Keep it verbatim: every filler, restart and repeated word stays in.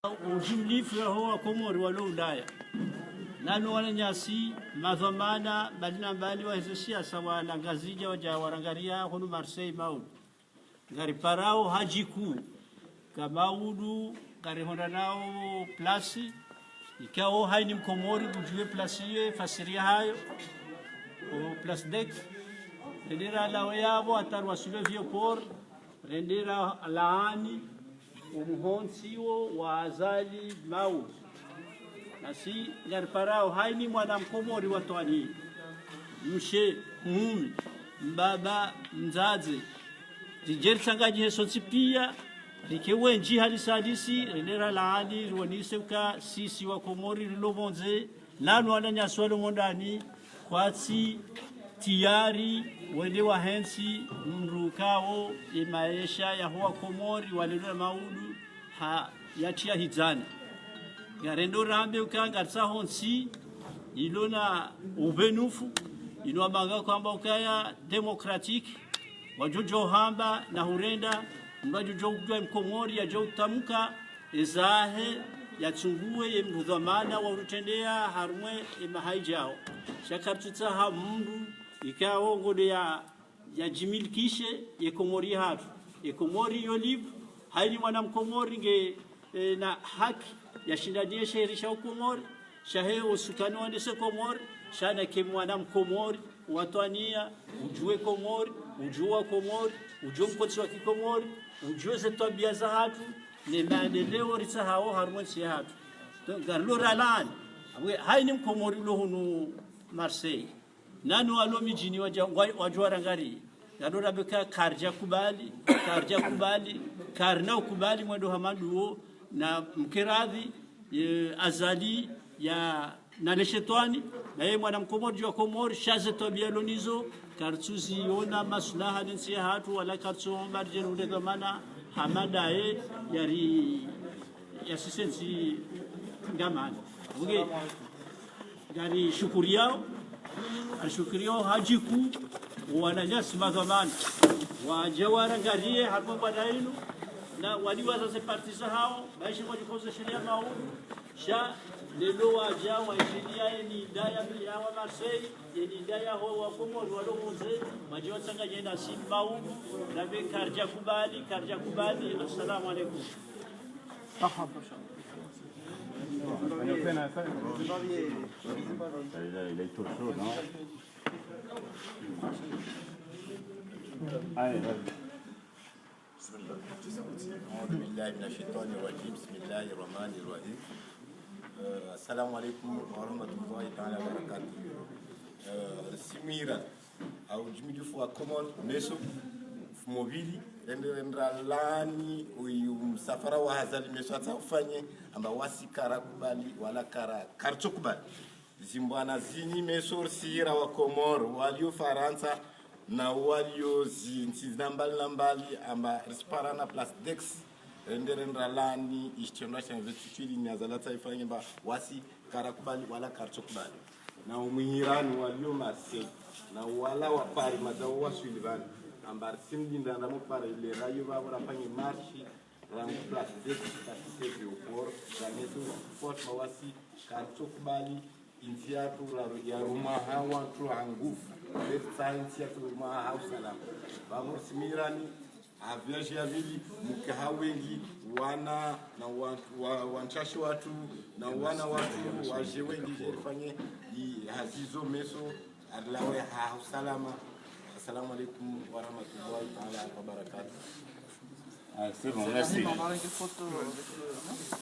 Ujimlifu yaho Wakomori walo Ulaya. Nano wananyasi, madhwamana, mbali na mbali wa hezo siasa wa la Ngazidja wadja warangaria hunu Marseille Maudu. Ngariparao hadjiku, ka Maudu, ngarihondra nao place, ikao haini Mkomori, udjuwe place ye, fasiri yahayo, o place d'Aix. Rendera lawe yapvo, hata rwaswili Vieux-Port, rendera laani, omuhontsi wo wa Azali Maudu. Nasi ngariparao haini mwana Mkomori wa twani, mshe, mume, mbaba, mdzadze, ridje ritsanganyihe sontsi pia, rike wendji halisi halisi, rendera laani, riwonese uka sisi Wakomori rilo pvondze, nano wananyasi walo mondani, kwatsi tayari wende wahentsi mdru ukao ye maesha yaho Wakomori walelo na Maudu ha yatria hidzani. Ngarendo rambe uka ngaritsaho ntsi ilo na ubenufu, ilo amanga kwamba ukaya démocratique, wadjodjo hamba na hurenda, mdru adjodjo udjuwa Mkomori, yadjo utamuka, ezahe, yatsunguwe ye mdru dhwamana wa uritrendeya harumwa ye maha idjao. Sha karitsutsaha mdru, ikao ngode ya, yadjimilikishe ye Komori hatru. Ye Komori yo libre, haini mwana Mkomori nge, eh, na haki, yashindaniye sheheri sha Ukomori, shahe osukani wa nde se Komori, sha nake mwana Mkomori, wa twaniya, udjuwe Komori, udjuwa Komori, udjuwe mkotsi wa Kikomori, udjuwe ze twabia zahatru, ne maendeleo ritsahao harumwa ntsi yahatru. To, ngarilo ralaani. Apvo, haini Mkomori ulo hunu Marseille. Nano walo midjini wadja, wa-, wadjo warangari. Ngarilo rambe uka karidja kubali, karidja kubali, karina ukubali mwendo hama nduwo, na mke radhi, ye, Azali, ya, na le shetwani, na ye mwana Mkomori djuwa Komori, sha ze twabia lo nizo, karitsuziona maslaha ne ntsi yahatru, wala karitsu omba ridje runde dhwamana, hama ndaye, yari, yasise ntsi ngamani. Unge, ngarishukuriao, ngarishukuriao hadjiku, wananyasi madhwamana, wadja warangariye harumwa bwana inu, na waliwaza ze parti zahao, maesha wadjikoze sheria Maudu, sha lelo wadja waishiliya ye nida ya, ya wa Marseille, ye nida yaho Wakomori walo pvondze, wadja watsanganye nasi Maudu, rambe karidja kubali, karidja kubali. Assalamu alaikum. أعوذ بالله من الشيطان الرجيم. بسم الله الرحمن الرحيم. Eh, assalamu alaikum wa rahmatullahi ta'ala wa barakatuh. Eh, risimira, au jimilifu wa Komori, meso, mobili, rende, rendera laani, uyu msafara wa Azali meso hata ufanye, amba wasi karakubali, wala kara, karitsokubali. Zimbwana zinyi meso risira wa Komori, walio Farantsa, na walio zintsi zina mbali na mbali, amba risipara na place d'Aix, rende rendera laani, ishitrendwa sha investiture ni Azali hata ifanye amba wasi karakubali wala karitsokubali. Na umwihirani walio Marseille, na wala wa Paris, madza waswili pvanu, amba risimlindra na mupara ile rayo pvapvo rafanye marche, rangu place d'Aix, place d'Aix Vieux-Port, ranetu force mawasi karitsokubali, intsi yatru ra-, yarumwa ha wantru ha nguvu, retsa intsi yatru rumwa ha usalama. Pvapvo risimirani, aviaje ya pvili, muke ha wengi, wana, na wa-, wa-, wantsashe watru, na wana watru, waje wengi, je rifanye, i hazizo meso, arilawe ha usalama. Assalamu alaikum wa rahmatullahi ta'ala wa barakatuh. Ah, c'est bon, merci.